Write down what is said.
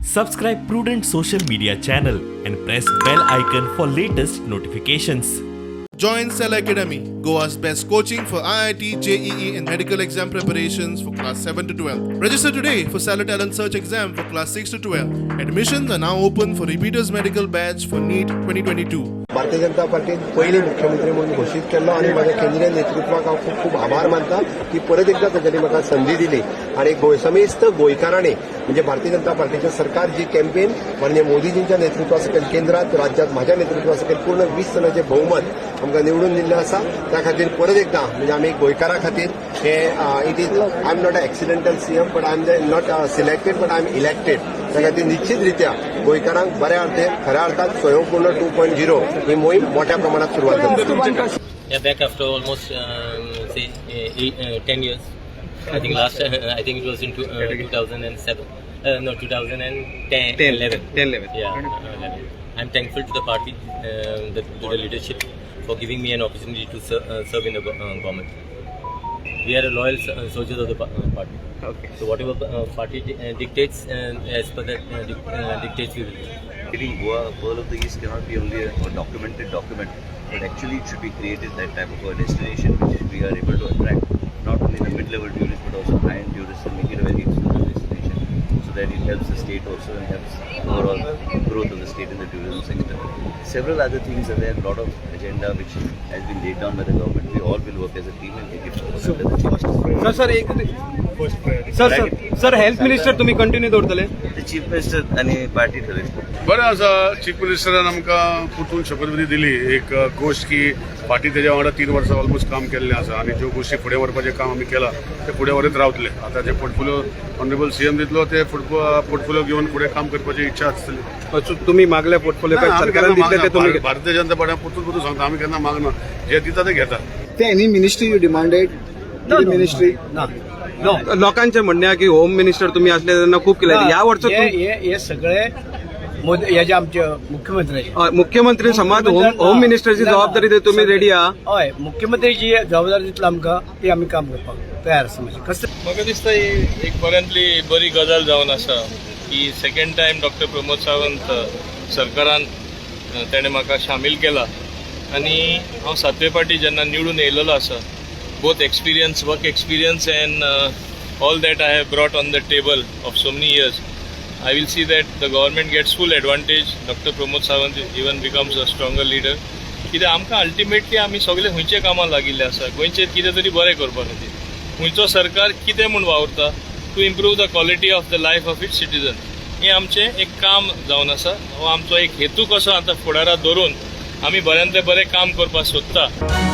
Subscribe Prudent Social Media channel and press bell icon for latest notifications. Join Cell Academy, Goa's best coaching for IIT, JEE, and medical exam preparations for class 7 to 12. Register today for Stellar Talent Search exam for class 6 to 12. Admissions are now open for repeaters medical batch for NEET 2022. Bharatiya Janata पार्टीन पयले मुख्यमंत्री म्हणून घोशीत केल्लो आनी म्हाज्या केंद्रीय नेतृत्वाक हांव खूब खूब आभार मानता की परत एकदां तांच्यांनी म्हाका संदी दिली आनी समेस्त गोंयकारांनी, म्हणजे भारतीय जनता पार्टीचें सरकार जी कॅम्पेन माननीय मोदीजींच्या नेतृत्वा सकयल केंद्रात, राज्यात म्हाज्या नेतृत्वा सकयल पूर्ण 20 जणांचें बहुमत आमकां निवडून दिल्लें आसा, त्या खातीर परत एकदां म्हणजे आमी गोंयकारां खातीर हे it is I am not a accidental CM, but I am not selected, but I am elected. त्या खातीर निश्चित रित्या गोंयकारांक बऱ्या अर्थे, खऱ्या अर्थान स्वयंपूर्ण 2.0 ही मोहीम मोठ्या प्रमाणात सुरवात जातली. Yeah, back after almost say 8, 10 years. I think last I think it was in 2007. No, 2010, 10, 11. 10, 11. Yeah, 11. I'm thankful to the party, to the leadership for giving me an opportunity to serve in the government. We are a loyal soldiers of the party. So whatever party dictates, as per that dictates, we will do. Getting Goa a Pearl of the East cannot be only a documented document, but actually it should be created that type of a destination which we are able to attract not only the mid-level tourists but also high-end tourists and make it a very exclusive destination, so that it helps the state also and helps overall growth of the state in the tourism sector. Several other things are there, a lot of agenda which has been laid down by the government. We all will work as a team and take it forward under the Chief Minister. Sir, sir, एक sir, sir, sir, health minister तुम्ही continue दवरतले? The Chief Minister आणि party ठरयतली. बरें आसा, chief मिनिस्टरान आमकां परतून शपथविधी दिली. एक गोश्ट की फाटीं तेज्या वांगडा 3 वर्सां ऑलमोस्ट काम केल्लें आसा आनी ज्यो गोश्टी फुडें व्हरपाचें काम आमी केलां तें फुडें व्हरत रावतले. आतां जे पोर्टफोलियो ऑनरेबल सीएम दितलो, ते पोर्टफोलियो घेवन फुडें काम करपाची इच्छा आसतली. तुम्ही मागल्या पोर्टफोलिओ ना, आमी सरकारान केन्ना दितले ते तुम्ही मागना. भारतीय जनता पार्टी परतून परतून सांगता, आमी केन्ना मागना, जे दिता ते घेता. Any ministry you demanded? Ministry? लोकांचे म्हणणे आहे की होम मिनिस्टर तुम्ही असले तेन्ना खूप केले ह्या वर्सा. हे हे हे सगळे मोदी हेजे, आमचे मुख्यमंत्र्याचे. मुख्यमंत्री समाज होम होम मिनिस्टरची जबाबदारी ते तुम्ही रेडी आहा? हय, मुख्यमंत्री जी जबाबदारी दितलो आमकां, ती आमी काम करपाक तयार आसा. म्हणजे कसं म्हाका दिसता ही एक बऱ्यांतली बरी गजाल जावन आसा की second time doctor Pramod Sawant सरकारान तेणें म्हाका सामील केला आनी हांव सातवे फावटी जेन्ना निवडून येयलेलो आसा, both experience, work experience and all that I have brought on the table of so many years, I will see that the government gets full advantage. Doctor Pramod Sawant even becomes a stronger leader. कित्याक आमकां ultimately आमी सगळे खंयच्या कामाक लागिल्ले आसा, गोंयचेर कितें तरी बरें करपा खातीर. खंयचो सरकार कितें म्हूण वावुरता? To improve the quality of the life of its citizen. हें आमचें एक काम जावन आसा. हो आमचो एक हेतू कसो आतां फुडाराक धरून आमी बऱ्यांतलें बरें काम करपाक सोदता.